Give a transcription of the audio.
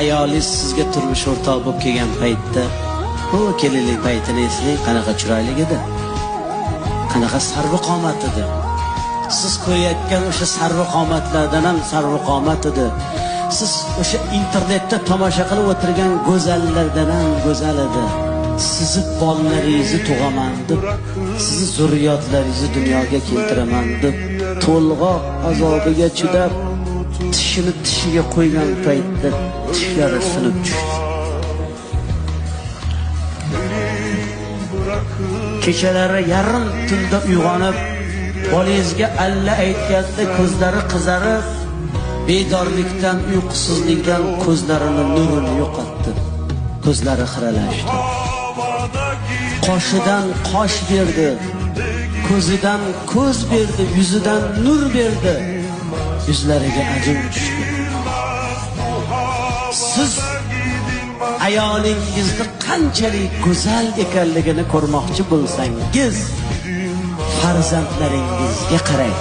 Ayolingiz sizga turmush o'rtoq bo'lib kelgan paytda, u kelinlik paytini eslang, qanaqa chiroyli edi. Qanaqa sarvi qomat edi. Siz ko'rayotgan o'sha sarvi qomatlardan ham sarvi qomat edi. Siz o'sha internetda tomosha qilib o'tirgan go'zallardan ham go'zal edi. Sizni bolalaringizni tug'aman deb, sizni zurriyotlaringizni dunyoga keltiraman deb to'lg'oq azobiga chidab, tishini tishiga qo'ygan paytda tishlari sinib tushdi. Kechalari yarim tunda uyg'onib, bolangizga alla aytganda ko'zlari qizarib, bedorlikdan, uyqusizlikdan ko'zlarini nurini yo'qotdi. Ko'zlari xiralashdi. Qoshidan qosh berdi, ko'zidan ko'z berdi, yuzidan nur berdi. Yuzlariga ajin tushdi. Siz ayolingizni qanchalik go'zal ekanligini ko'rmoqchi bo'lsangiz, farzandlaringizga qarang.